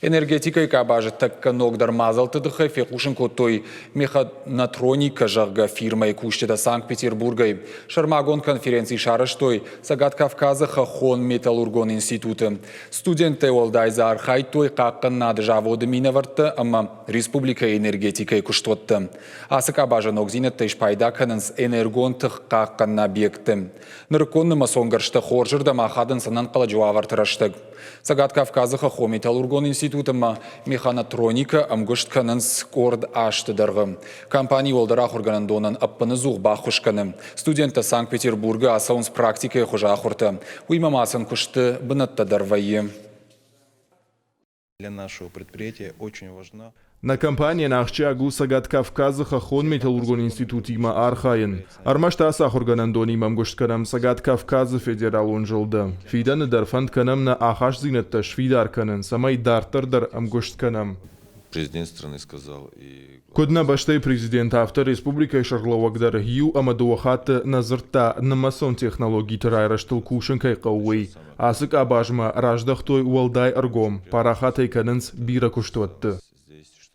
Энергетикӕйы къабазы тӕккӕ ногдӕр мадзӕлтты тыххӕй фехъусын кодтой Механотроника, зӕгъгӕ, фирмӕйы кусджытӕ Санкт-Петербургӕй. Сӕрмагонд конференци сарӕзтой Цӕгат Кавказы хӕххон металлургон институты. Студенттӕй уӕлдай дзы архайдтой хъахъхъӕнынады заводы минӕвӕрттӕ ӕмӕ республикӕйы энергетикӕйы куыстуӕттӕ. Ацы къабазы ногдзинӕдтӕй спайда кӕнынц энергон тых хъахъхъӕныны объектты. Нырыккон нымӕцон гӕрзтӕ хорзырдӕм ахадынц ӕнӕнхъӕлӕджы уавӕрты рӕстӕг. Цӕгат Кавказы хӕххон металлургон институт ӕмӕ механотроникӕ ӕмгуыст кӕнынц къорд азты дӕргъы. Компани уӕлдӕр ахуыргӕнӕндонӕн ӕппыныдзух баххуыс кӕны. Студенттӕ Санкт-Петербургы ацӕуынц практикӕйы хуызы ахуыртӕ. Уыимӕ ма сын куысты бынӕттӕ дӕр вӕййы. Для нашего предприятия очень важна. Нӕ компанийӕн ахсджиаг у Цӕгат Кавказы хӕххон металлургон институтимӕ архайын. Ӕрмӕст ацы ахуыргӕнӕндонимӕ ӕмгуыст кӕнӕм Цӕгат Кавказы федералон зылды. Фидӕны дӕр фӕнд кӕнӕм нӕ ахастдзинӕдтӕ сфидар кӕнын, цӕмӕй дарддӕр дӕр ӕмгуыст кӕнӕм. Президент страны сказал и Куыд нӕ бӕстӕйы президент, афтӕ республикӕйы сӕргълӕууӕг дӕр иу ӕмӕ дыууӕ хатты нӕ дзырдта, нымӕцон технологиты райрӕзтыл кусын кӕй хъӕуы, уый. Ацы къабазмӕ раздӕхтой уӕлдай ӕргом, парахатӕй кӕнынц бирӕ куыстуӕтты.